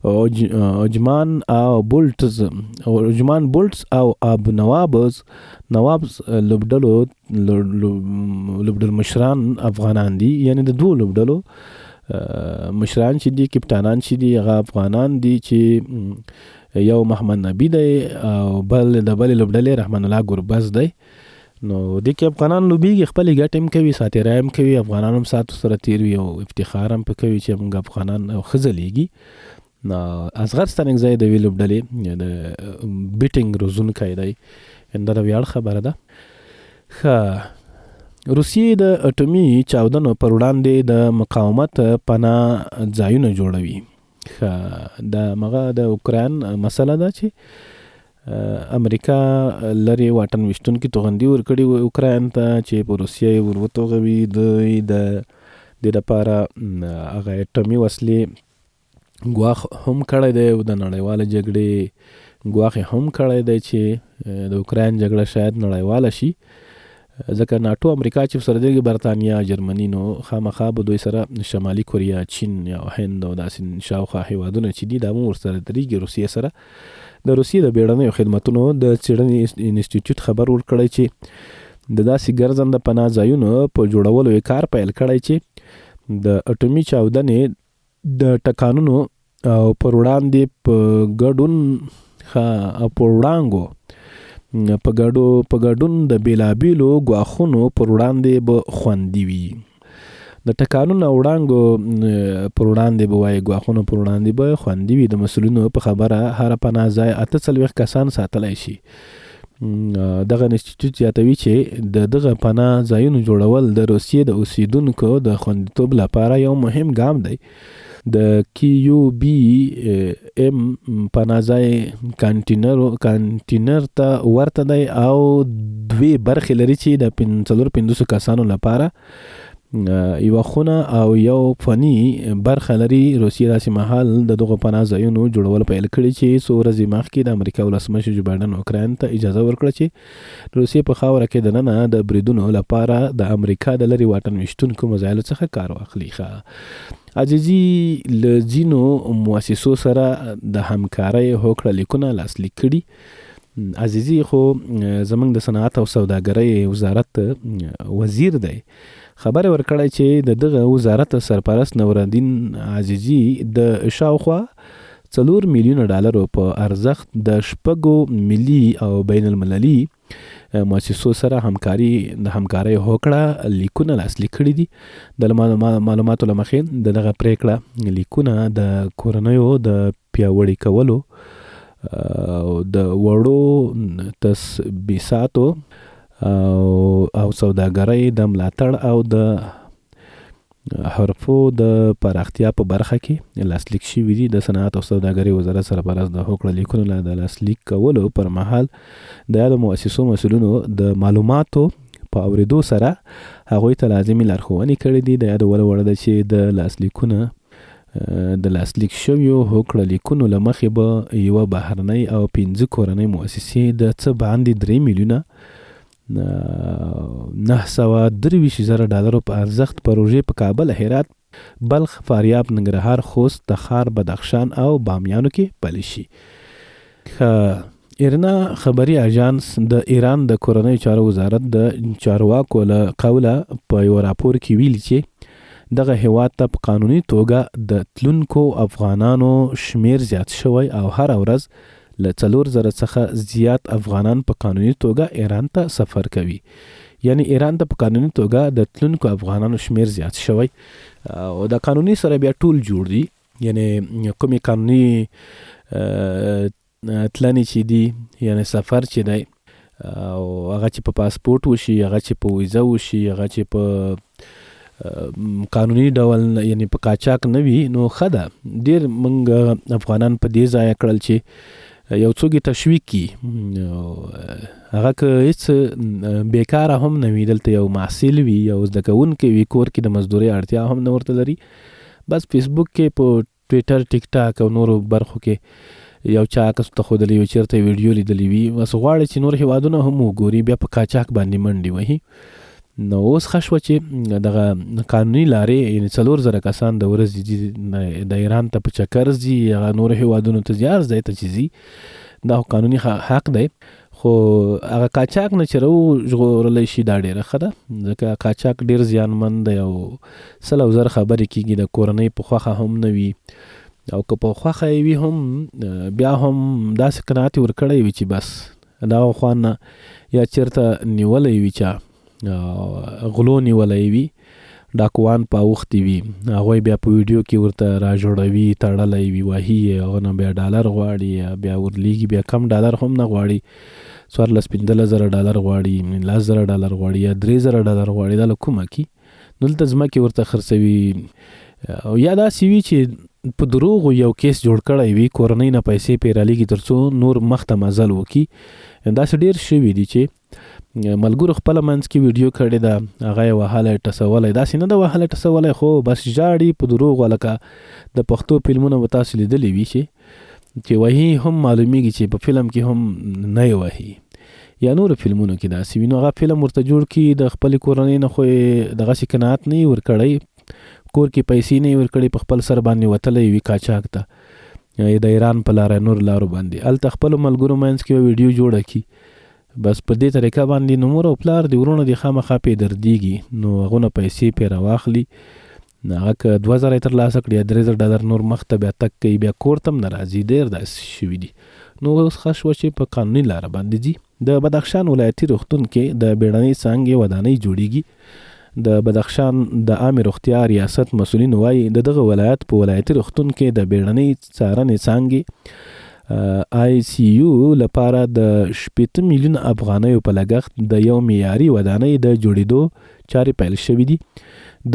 عجمان او بولټز عجمان بولټز او اب نوابز نوابز لوبډلو لوبډل مشران افغانان دي، یعنی د دوو لوبډلو مشران چې دي، کپټانان چې دي، هغه افغانان دي چې یو محمد نبی دی او بل د بلې لوبډلې رحمان الله ګربز دی. نو دې کې افغانان لوبیږي، خپلې ګټې هم کوي، ساتیرۍ هم کوي، افغانان هم سات سره تیر وي او افتخار هم په کوي چې موږ افغانان او ښه ځلېږي. اصغر ستانکزی د وی لوبډلې د بیټینګ روزونکی دی، دا د ویاړ خبره ده. ښه، روسیې د اټومي چاودنو پر وړاندې د مقاومت پناه ځایونه جوړوي. ښه، دا مغه د اوکراین مسله ده چې امریکا لرې واټن ویشتونکي توغندي ورکړي اوکراین ته چې په روسیه یې ور وتوغوي. دوی د دې لپاره هغه اټومي وسلې ګواښ هم کړی دی او د نړیوالې جګړې ګواښ یې هم کړی دی چې د اوکراین جګړه شاید نړیواله شي، ځکه ناټو امریکا چې سره دی، برتانیا، جرمني، نو خامخا به دوی سره شمالي کوریا، چین یا هند او داسې شاوخوا هیوادونه چې دي دا هم ورسره درېږي روسیې سره. د روسیې د بیړنیو خدمتونو د څېړنې انسټیټیوټ خبر ورکړی چې د داسې ګرځنده پناه ځایونو په جوړولو یې کار پیل کړی چې د اټومي چاودنې د ټکانونو او پر وړاندې په ګډون او پر وړانګو په ګډو په ګډون د بیلابیلو ګواښونو پر وړاندې به خوندي وي. د ټکانونو او وړانګو پر وړاندې به وایي ګواښونو پر وړاندې به خوندي وي. د مسؤلینو په خبره هره پناه ځای 48 کسان ساتلی شي. دغه انسټیټیوټ زیاتوي چې د دغه پناه ځایونو جوړول د روسیې د اوسیدونکو د خوندیتوب لپاره یو مهم ګام دی. د کیو بي ام پناه ځای کانټینر ته ورته دی او دوې برخې لري چې د 54 کسانو لپاره یوه خونه او یو فني برخه لري. روسیې داسې مهال د دغو پناه ځایونو جوړول پیل کړي چې څو ورځې مخکې د امریکا ولسمشر جو بایډن اوکراین ته اجازه ورکړه چې د روسیې په خاوره کې دننه د بریدونو لپاره د امریکا د لرې واټن ویشتونکو مزایلو څخه کار واخلي. ښه، عزیزي له ځینو مؤسسو سره د همکارۍ هوکړه لیکونه لاسلیک کړي. عزیزي خو زمونږ د صنعت او سوداګرۍ وزارت وزیر دی. خبر ورکړی چې د دغه وزارت سرپرست نورالدین عزیزي د شاوخوا 4 میلیونه ډالرو په ارزښت د شپږو ملي او بین المللي مؤسسو سره همکاري د همکارۍ هوکړه لیکونه لاسلیک کړي دي. د معلوماتو له مخې د دغه پرېکړه لیکونه د کورنیو د پیاوړي کولو او د وړو تثبیساتو او سوداګرۍ د ملاتړ او د حرفو د پراختیا په برخه کې لاسلیک شوي دي. د صنعت او سوداګرۍ وزارت سرپرست د هوکړه لیکونو د لاسلیک کولو پر مهال د یادو مؤسسو مسؤلینو د معلوماتو په اورېدو سره هغوی ته لازمې لارښوونې کړې دي. د یادولو وړ ده چې د لاسلیک شویو هوکړه لیکونو له مخې به یوه بهرنۍ او 5 کورنۍ مؤسسې د څه باندې 3 میلیونه 923 زره ډالرو په ارزښت پروژې په کابل، هرات، بلخ، فاریاب، ننګرهار، خوست، تخار، بدخشان او بامیانو کې پلي شي. ایرنا خبري اژانس د ایران د کورنیو چارو وزارت د چارواکو له قوله په یوه راپور کې ویلي چې دغه هېواد ته په قانوني توګه د تلونکو افغانانو شمېر زیات شوی او هره ورځ له 4000 څخه زیات افغانان په قانوني توګه ایران ته سفر کوي. یعنی ایران ته په قانوني توګه د تلونکو افغانانو شمېر زیات شوی او د قانوني سره بیا ټول جوړ دي، یعنی کومې قانوني تلنې چې دي، یعنی سفر چې دی او هغه چې په پاسپورټ وشي، هغه چې په ویزه وشي، هغه چې په قانوني ډول یعنی په قاچاق نه وي، نو ښه ده. ډېر موږ افغانان په دې ځای کړل چې یو څوک یې تشویق کړي، هغه که هېڅ بېکاره هم نه وي، دلته یو محصل وي، یو زده کوونکی وي، کور کې د مزدورۍ اړتیا هم نه ورته لري، بس فیسبوک کې، په ټویټر، ټیک ټاک او نورو برخو کې یو چا عکس ورته ښودلی وي، چېرته یې ویډیو لیدلې وي، بس غواړي چې نور هېوادونه هم وګوري، بیا په قاچاق باندې منډې وهي. نو اوس ښه شوه چې دغه قانوني لارې، یعنی 4000 کسان د ورځې ځي، د ایران ته په چکر ځي، هغه نورو هیوادونو ته ځي، هر ځای ته چې ځي، دا خو قانوني حق دی، خو هغه قاچاق نه چې راوژغورلی شي دا ډېره ښه ده، ځکه قاچاق ډېر زیانمن دی او سل او زر خبرې کېږي، د کورنۍ په خوښه هم نه وي، او که په خوښه یې وي هم بیا هم داسې قناعت یې ورکړی وي چې بس دا خوا نه یا چېرته نیولی وي، چا غلو نیولی وي، ډاکوان په اوښتي وي، هغوی بیا په ویډیو کې ورته راجوړوي، تړلی وي، وهي یې، هغه نه بیا ډالر غواړي، یا بیا ورلیږي، بیا کم ډالر هم نه غواړي، 14 15 زره ډالر غواړي، 10,000 ډالر غواړي، یا 3,000 ډالر غواړي، دا له کومه کی؟ دلته ځمکې ورته خرڅوي، او یا داسې وي چې په دروغو یو کیس جوړ کړی وي، کورنۍ نه پیسې پرې رالیږي تر څو نور مخته مزل وکړي. داسې ډېر شوي دي چې ملګرو خپله منځ کې ویډیو کړې ده، هغه یې وهلی ټسولی، داسې نه ده وهلی ټسولی، خو بس ژاړي په دروغو، لکه د پښتو فلمونه به تاسو لیدلي وي چې وهي هم معلومیږي چې په فلم کې هم نه یې وهي، یا نورو فلمونو کې داسې وي. نو هغه فلم ورته جوړ کړي، د خپلې کورنۍ نه خو یې دغسې قناعت نه وي ورکړی، کور کې پیسې نه وي ورکړي، په خپل سر باندې وتلی وي قاچاق ته، د ایران په لاره نور لارو باندې، هلته خپلو ملګرو منځ کې یوه ویډیو جوړه کړي، بس په دې طریقه باندې نو مور او پلار دې وروڼه دې خامخا پرې دردېږي، نو هغو نه پیسې پرې راواخلي، هغه که 2000 یې ترلاسه کړي یا 3000 ډالر نور مخته بیا تګ کوي، بیا کور ته هم نه راځي، ډېر داسې شوي دي. نو اوس ښه شوه چې په قانوني لاره باندې ځي. د بدخشان ولایتي روغتون کې د بیړنۍ څانګې ودانۍ جوړیږي. د بدخشان د عامې روغتیا ریاست مسؤلین وایي د دغه ولایت په ولایتي روغتون کې د بیړنۍ څارنې څانګې آی سی یو لپاره د 60 میلیون افغانیو په لګښت د یو معیاري ودانۍ د جوړېدو چارې پیل شوې دي.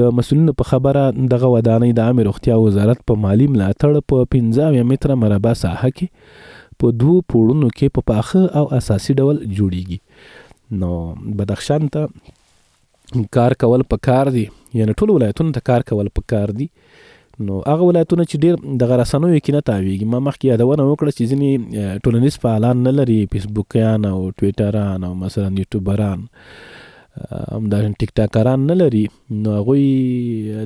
د مسؤلینو په خبره دغه ودانۍ د عامې روغتیا وزارت په مالي ملاتړ په 75 متره مربع ساحه کې په دوو پوړونو کې په پاخه او اساسي ډول جوړیږي. نو بدخشان ته کار کول پکار دي، یعنی ټول ولایتونو ته کار کول پکار دي. نو هغه ولایتونه چې ډېر دغه رسنیو کې نه تاویږي، ما مخکې یادونه وکړه چې ځینې ټولنیز فعالان نه لري، فیسبوکیان او ټویټران او مثلا یوټیوبران، همدارنګه ټیک ټاکران نه لري، نو هغوی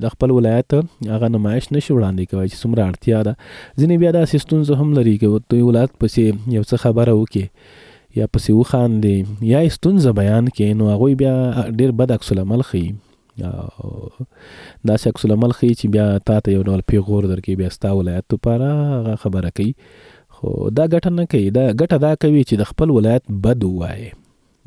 د خپل ولایت هغه نمایش نشي وړاندې کوی چې څومره اړتیا ده. ځینې بیا داسې ستونزه هم لري که دوی ولایت پسې یو څه خبره وکړي یا پسې وخاندي یا یې ستونزه بیان کړي، نو هغوی بیا ډېر بد عکس العمل ښیي، او داسې عکس العمل ښیي چې بیا تا ته یو ډول پیغور درکوي، بیا ستا ولایت لپاره هغه خبره کوي. خو دا ګټه نه کوي، دا ګټه دا کوي چې د خپل ولایت بد ووایي،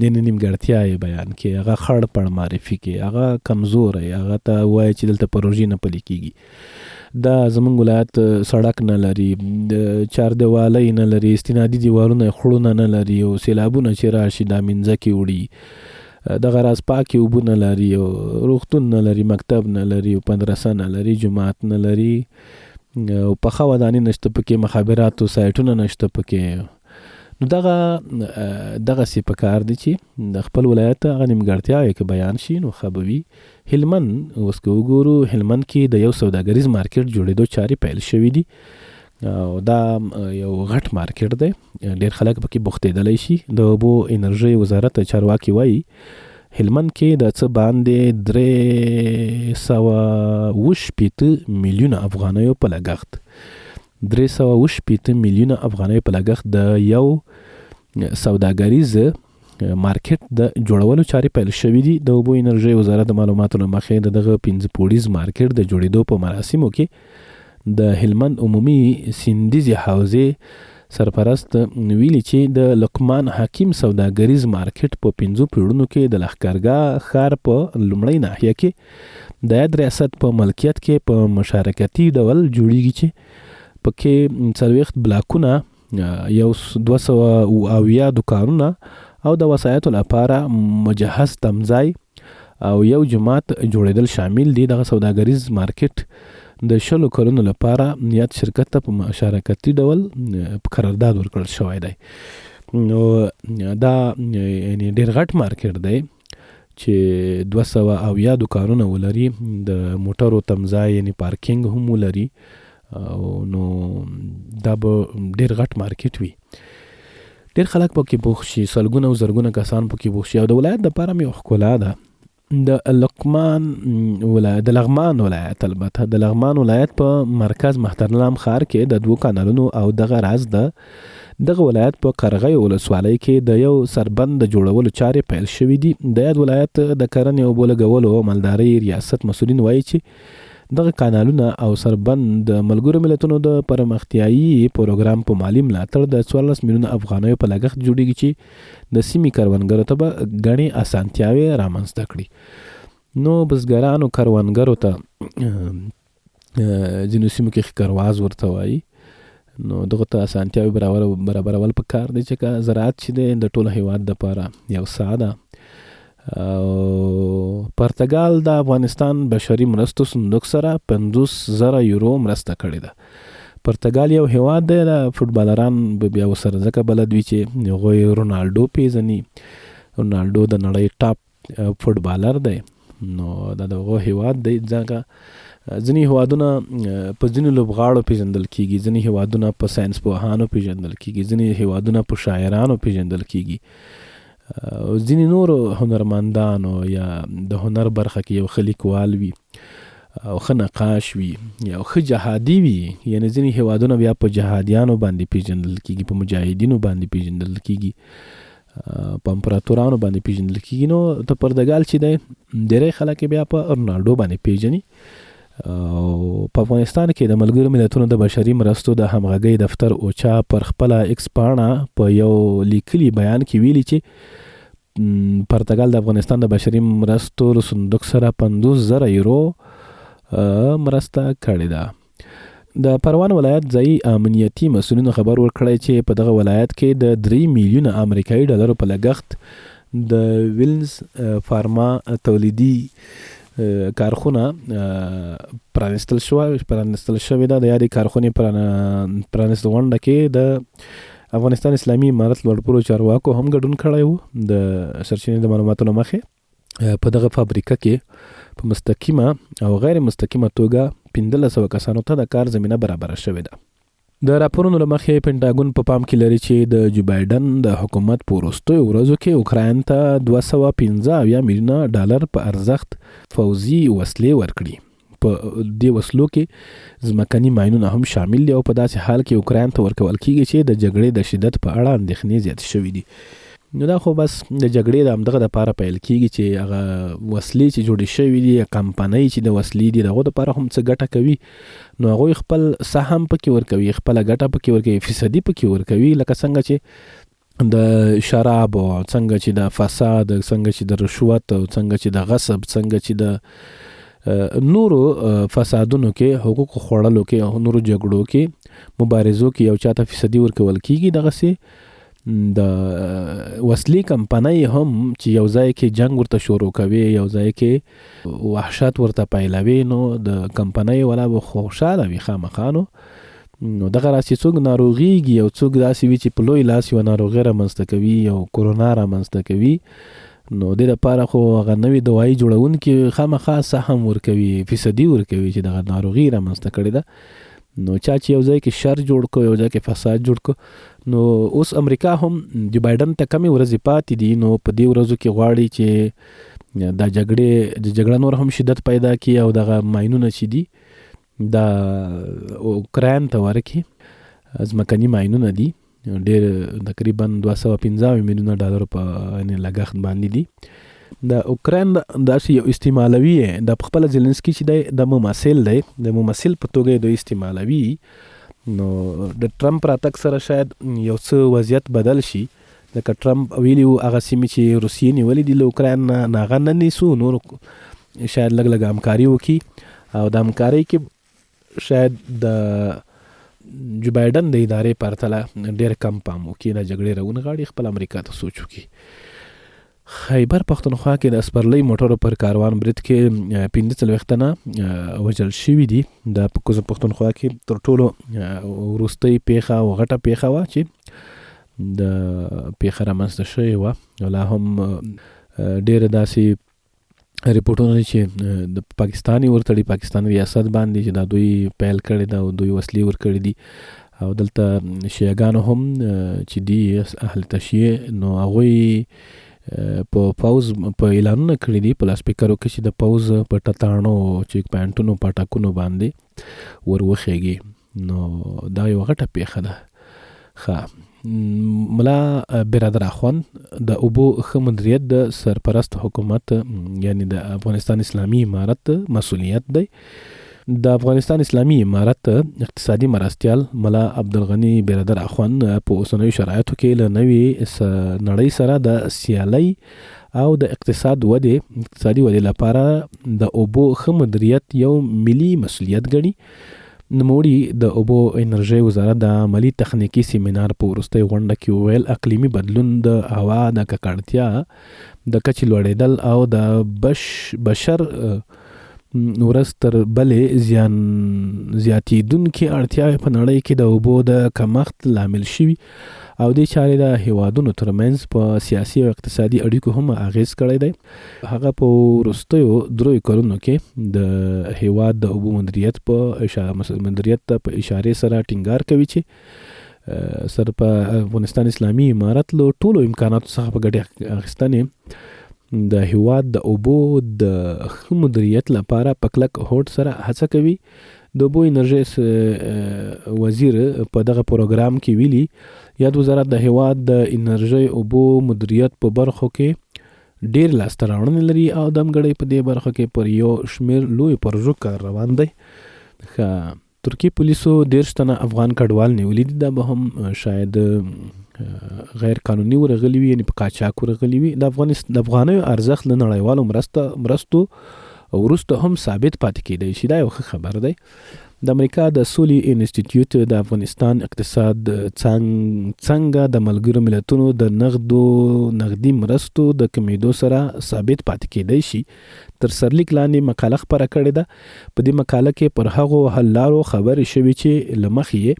یعنې نیمګړتیا یې بیان کړي، هغه خړ پړ معرفي کړي، هغه کمزوری، هغه ته وایي چې دلته پروژې نه پلي کېږي، دا زمونږ ولایت سړک نه لري، د چاردیوالۍ نه لري، استنادي دیوالونه یې خړونه نه لري، او سیلابونه چې راشي دا مینځکې وړي، دغه راز پاکې اوبه نه لري، او روغتون نه لري، مکتب نه لري، او مدرسه نه لري، جومات نه لري، او پخه ودانۍ نشته پکې، مخابراتو سایټونه نشته پکې. نو دغسې په کار دی چې د خپل ولایت هغه نیمګړتیا یې که بیان شي نو ښه به وي. هلمند اوس که وګورو، هلمند کې د یو سوداګریز مارکیټ جوړېدو چارې پیل شوې دي، او دا یو غټ مارکیټ دی، ډېر خلک پکې بوختېدلی شي. د اوبو انرژۍ وزارت چارواکي وایي هلمند کې د څه باندې 367 میلیونه افغانیو په لګښت، 367 میلیونه افغانیو په لګښت د یو سوداګریز مارکیټ د جوړولو چارې پیل شوې دي. د اوبو انرژۍ وزارت د معلوماتو له مخې د دغه 5 پوړیز مارکیټ د جوړېدو په مراسمو کې د هلمند عمومي سیندیزې حوزې سرپرست ویلي چې د لقمان حکیم سوداګریز مارکیټ په 5 پوړونو کې د لښکرګاه ښار په لومړۍ ناحیه کې د یاد ریاست په ملکیت کې په مشارکتي ډول جوړیږي چې پکې 40 بلاکونه، یو 270 دوکانونه او د وسایطو لپاره مجهز تمځای او یو جومات جوړېدل شامل دي. دغه سوداګریز مارکیټ د 20 کلونو لپاره یاد شرکت ته په مشارکتي ډول په قرارداد ورکړل شوی دی. نو دا یعنی ډېر غټ مارکیټ دی چې 270 دوکانونه ولري، د موټرو تمځای یعنی پارکینګ هم ولري، او نو دا به ډېر غټ مارکیټ وي، ډېر خلک پکې بوخت شي، سلګونه او زرګونه کسان پکې بوخت شي، او د ولایت دپاره هم یو ښکلا ده. د لقمان ولایت د لغمان ولایت البته د لغمان ولایت په مرکز مهترلام ښار کې د دوو کانالونو او دغه راز د دغه ولایت په قرغیو ولسوالۍ کې د یو سربند د جوړولو چارې پیل شوې دي. د یاد ولایت د کرنې، اوبو لګولو او مالدارۍ ریاست مسؤلین وایي چې دغه کانالونه او سربند د ملګرو ملتونو د پرمختیايي پروګرام په مالي ملاتړ د 14 میلیونه افغانیو په لګښت جوړیږي چې د سیمې کروندګرو ته به ګڼې اسانتیاوې رامنځته کړي. نو بزګرانو کروندګرو ته ځینو سیمو کې ښکرواز ورته وایي، نو دغه ته اسانتیاوې برابرول پکار دي چې که زراعت چې دی د ټول هیواد دپاره یو ساه ده. او پرتګال د افغانستان بشري مرستو صندوق سره 50,000 یورو مرسته کړې ده. پرتګال یو هیواد دی، دا فوټبالران به بیا ورسره ځکه بلد وي چې هغوی رونالډو پیژني. رونالډو د نړۍ ټاپ فوټبالر دی، نو دا دغه هیواد دی. ځکه ځینې هیوادونه په ځینو لوبغاړو پیژندل کیږي، ځینې هیوادونه په ساینس پوهانو پیژندل کیږي، ځینې هیوادونه په شاعرانو پیژندل کیږي، او ځینې نورو هنرمندانو یا د هنر برخه کې یو ښه لیکوال وي او ښه نقاش وي یا ښه جهادي وي. یعنی ځینې هیوادونه بیا په جهادیانو باندې پیژندل کیږي، په مجاهدینو باندې پیژندل کیږي، په امپراتورانو باندې پیژندل کیږي. نو د پرتګال چې دی ډېری خلک یې بیا په رونالډو باندې پیژني. او په افغانستان کې د ملګرو ملتونو د بشري مرستو د همغږۍ دفتر اوچا پر خپله ایکس پاڼه په یو لیکلي بیان کې ویلي چې پرتګال د افغانستان د بشري مرستو له صندوق سره 50,000 یورو مرسته کړې ده. د پروان ولایت ځایي امنیتي مسؤلینو خبر ورکړی چې په دغه ولایت کې د 3 میلیونه امریکایي ډالرو په لګښت د ویلز فارما تولیدي کارخونه پرانیستل شوه پرانیستل شوې ده. د یادې کارخونې پرانیست غونډه کې د افغانستان اسلامي امارت لوړپوړو چارواکو هم ګډون کړی وو. د سرچینې د معلوماتو له مخې په دغه فابریکه کې په مستقیمه او غیر مستقیمه توګه 1500 کسانو ته د کار زمینه برابره شوې ده. د راپورونو له مخې پنټاګون په پام کې لري چې د جو بایډن د حکومت په وروستیو ورځو کې اوکراین ته 275 میلیونه ډالر په ارزښت فوځي وسلې ورکړي. په دې وسلو کې ځمکني ماینونه هم شامل دي او په داسې حال کې اوکراین ته ورکول کیږي چې د جګړې د شدت په اړه اندېښنې زیاتې شوې دي. نو دا خو بس د جګړې د همدغه دپاره پیل کیږي چې هغه وسلې چې جوړې شوې دي، کمپنۍ چې د وسلې دي، د هغو دپاره هم څه ګټه کوي. نو هغوی خپل سهم پکې ورکوي، خپله ګټه پکې ورکوي، فیصدي پکې ورکوي. لکه څنګه چې د شرابو، څنګه چې د فساد، څنګه چې د رشوت، څنګه چې د غصب، څنګه چې د نورو فسادونو کې، حقوق خوړلو کې، نورو جګړو کې، مبارزو کې یو چاته فیصدي ورکول کیږي، دغسې د وسلې کمپنۍ هم چې یو ځای کې جنگ ورته شروع کوي، یو ځای کې وحشت ورته پیلوي، نو د کمپنۍ والا به خوشاله وي خامخا. نو دغه راز چې څوک ناروغیږي او څوک داسې وي چې په لوی لاس یوه ناروغي رامنځته کوي، یو کرونا رامنځته کوي، نو دې لپاره خو هغه نوې دوايي جوړونکي خامخا سهم ورکوي، فیصدي ورکوي چې دغه ناروغي رامنځته کړې ده. نو چا چې یو ځای کې شر جوړ کړ، یو ځای کې فساد جوړ کړ، نو اوس امریکا هم جو بایډن ته کمې ورځې پاتې دي، نو په دې ورځو کې غواړي چې دا جګړې د جګړه نور هم شدت پیدا کړي او دغه ماینونه چې دي دا اوکراین ته ورکړي. ځمکني ماینونه دي ډېر، تقریبا 275 میلیونه ډالر په یعنې لګښت باندې دي. د اوکراین داسې یو استعمالوي، د خپل زیلنسکي چې دی د ممثل دی، د ممثل په توګه یې دوی استعمالوي. نو د ټرمپ راتګ سره شاید یو څه وضعیت بدل شي، ځکه ټرمپ ویلي وو هغه سیمې چې روسیې نیولې دي له اوکراین نه هغه نه نیسو، نور شاید لږ لږ همکاري وکړي او د همکارۍ کې شاید د جو بایډن د ادارې پرتله ډېر کم پام وکړي، د جګړې راونغاړي، خپل امریکا ته سوچ وکړي. خیبر پښتونخوا کې د سپرلۍ موټرو پر کاروان برید کې 45 تنه وژل شوي دي. دا په کوزه پښتونخوا کې تر ټولو وروستۍ پېښه او غټه پېښه وه چې د پېښه رامنځته شوې وه. لا هم ډېره داسې رپورټونه دي چې د پاکستان یې ورتړي، پاکستان ریاست باندې چې دا دوی پیل کړې ده او دوی وسلې ورکړې دي. او دلته شیعهګانو هم چې دي اهل تشیع، نو هغوی په پوز په اعلانونه کړی دي په لاسپیکرو کې چې د پوز په ټتاڼو چیک پوینټونو پاټکونو باندې ور وخیږي. نو دا یو غټه پیښه ده. ښه، ملا برادر اخوند د اوبو ښه مدیریت د سرپرست حکومت یعنی د افغانستان اسلامي امارت مسولیت دی. د افغانستان اسلامي امارت اقتصادي مرستیال ملا عبدالغني برادر اخوند په اوسنیو شرایطو کې له نوې نړۍ سره د سیالۍ او د اقتصاد ودې اقتصادي ودې لپاره د اوبو ښه مدیریت یو ملي مسولیت ګڼي. نوموړي د اوبو انرژۍ وزارت د عملي تخنیکي سیمینار په وروستۍ غونډه کې وویل، اقلیمي بدلون، د هوا د ککړتیا د کچې لوړېدل او د بش بشر ورځ تر بلې زیان زیاتېدونکې اړتیاوې په نړۍ کې د اوبو د کمښت لامل شوي او دې چارې د هېوادونو ترمنځ په سیاسي او اقتصادي اړیکو هم اغېز کړی دی. هغه په وروستیو دریو کلونو کې د هېواد د اوبو مدیریت په مدیریت ته په اشارې سره ټینګار کوي چې سر په افغانستان اسلامي امارت له ټولو امکاناتو څخه په ګټې اخیستنې د هیواد د اوبو د ښه مدیریت لپاره په کلک هوډ سره هڅه کوي. د اوبو انرژۍ وزیر په دغه پروګرام کې ویلي، یاد وزارت د هیواد د انرژۍ اوبو مدیریت په برخو کې ډیر لاسته راوړنې لري او دمګړۍ په دې برخه کې پر یو شمېر لویو پروژو کار روان دی. ښه، ترکي پولیسو 30 تنه افغان کډوال نیولي دي. دا به هم شاید غیر قانوني ورغلي وي، یعنی په قاچاق ورغلي وي. د افغانستان د افغانیو ارزښت له نړیوالو مرستو وروسته هم ثابت پاتې کېدای شي. دا یو ښه خبر دی. د امریکا د سولې انسټیټیوټ د افغانستان اقتصاد څنګه د ملګرو ملتونو د نغدو نغدي مرستو د کمېدو سره ثابت پاتې کېدای شي تر سرلیک لاندې مقاله خپره کړې ده. په دې مقاله کې پر هغو حل لارو خبرې شوې چې له مخې یې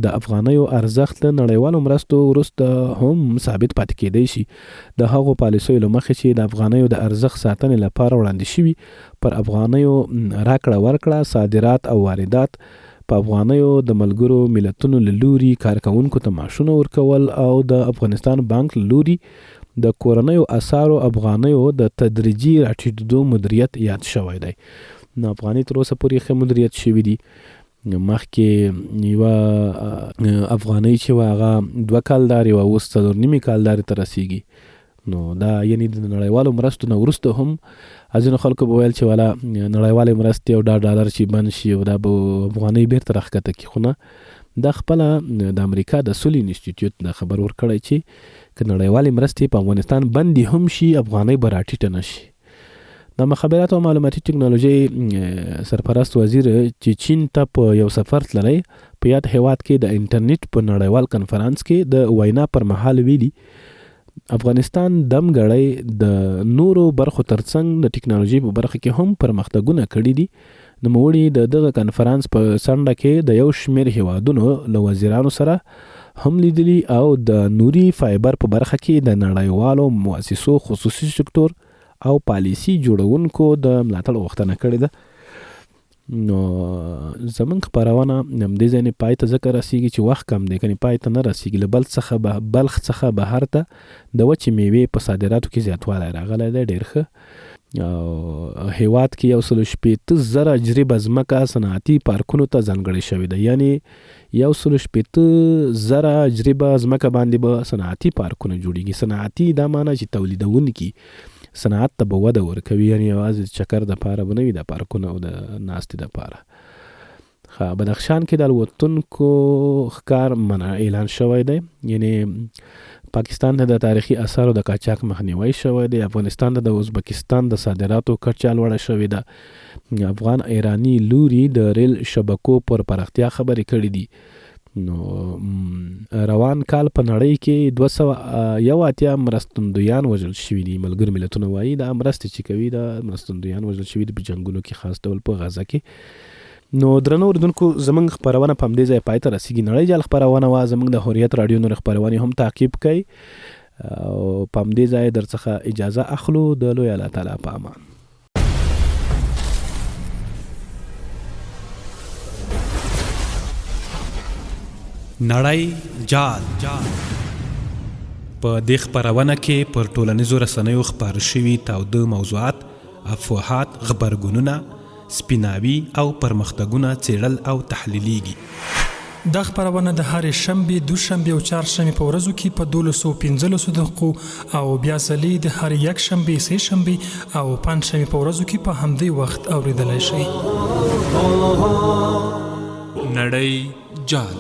د افغانیو ارزښت له نړیوالو مرستو وروسته هم ثابت پاتې کېدای شي. د هغو پالیسیو له مخې چې د افغانیو د ارزښت ساتنې لپاره وړاندې شوي، پر افغانیو راکړه ورکړه، صادرات او واردات، په افغانیو د ملګرو ملتونو له لوري کارکوونکو ته معاشونه ورکول او د افغانستان بانک له لوري د کورنیو اسعارو افغانیو د تدریجي راټیټېدو مدیریت یاد شوی دی. نو افغانۍ تر اوسه پورې ښه مدیریت شوي دي. مخکې یوه افغانۍ چې وه هغه 2 کالدارې وه، اوس 4.5 کالدارې ته رسېږي. نو دا یعنی د نړیوالو مرستو نه وروسته هم ځینو خلکو به ویل چې والا نړیوالې مرستې او دا ډالر چې بند شي او دا به افغانۍ بیرته راښکته کړي، خو نه، دا خپله د امریکا د سولې انسټیټیوټ دا خبر ورکړی چې که نړیوالې مرستې په افغانستان بندې هم شي، افغانۍ به راټیټه نه شي. د مخابراتو او معلوماتي ټکنالوژۍ سرپرست وزیر چې چین ته په یو سفر تللی، په یاد هیواد کې د انټرنیټ په نړیوال کنفرانس کې د وینا پر مهال ویلي، افغانستان دم ګړی د نورو برخو ترڅنګ د ټکنالوژۍ په برخه کې هم پرمختګونه کړي دي. نوموړي د دغه کنفرانس په څنډه کې د یو شمېر هیوادونو له وزیرانو سره هم لیدلي او د نوري فایبر په برخه کې د نړیوالو مؤسسو، خصوصي سکتور او پالیسي جوړونکو د ملاتړ غوښتنه کړې ده. نو زمونږ خپرونه همدې ځای نه پای ته ځکه رسیږي چې وخت کم دی، کنې پای ته نه رسیږي. له بلخ څخه بهر ته د وچې میوې په صادراتو کې زیاتوالی راغلی دی، ډېر ښه. او هیواد کې 160,000 جریبه ځمکه صنعتي پارکونو ته ځانګړې شوې ده، یعنی 160,000 جریبه ځمکه باندې به صنعتي پارکونه جوړیږي. صنعتي دا معنی چې تولیدونکي صنعت ته به وده ورکوي، یعنی یوازې چکر د پاره به نه وي دا پارکونه او د ناستې د پاره. بدخشان کې د الوتونکو ښکار منع اعلان شوی دی، یعنی پاکستان ته د تاریخي اثارو د قاچاق مخنیوی شوی دی. افغانستان ته د ازبکستان د صادراتو کچه لوړه شوې ده. افغان ایراني لوري د ریل شبکو پر پراختیا خبرې کړې دي. نو روان کال په نړۍ کې 281 مرستندویان وژل شوي دي. ملګري ملتونه وایي دا مرستې چې کوي دا مرستندویان وژل شوي دي په جنګونو کې، خاص ډول په غزه کې. نو درنو اورېدونکو، زمونږ خپرونه په همدې ځای پای ته رسېږي. نړۍ جال خپرونه وه. زمونږ د حریت راډیو نورې خپرونې هم تعقیب کړئ او په همدې ځای در څخه اجازه اخلو. د لوی الله تعالی په امان. نړۍ جال. په دې خپرونه کې پر ټولنیزو رسنیو خپاره شوي تاوده موضوعات، افواهات، غبرګونونه، سپیناوي او پرمختګونه څېړل او تحلیلېږي. دا خپرونه د هرې شنبې، دوشنبې او چهارشنبې په ورځو کې په دولسو پنځلسو دقیقو او بیا ځلې د هرې یکشنبې، سې شنبې او پنجشنبې په ورځو کې په همدې وخت اورېدلای شئ. نړۍ جال.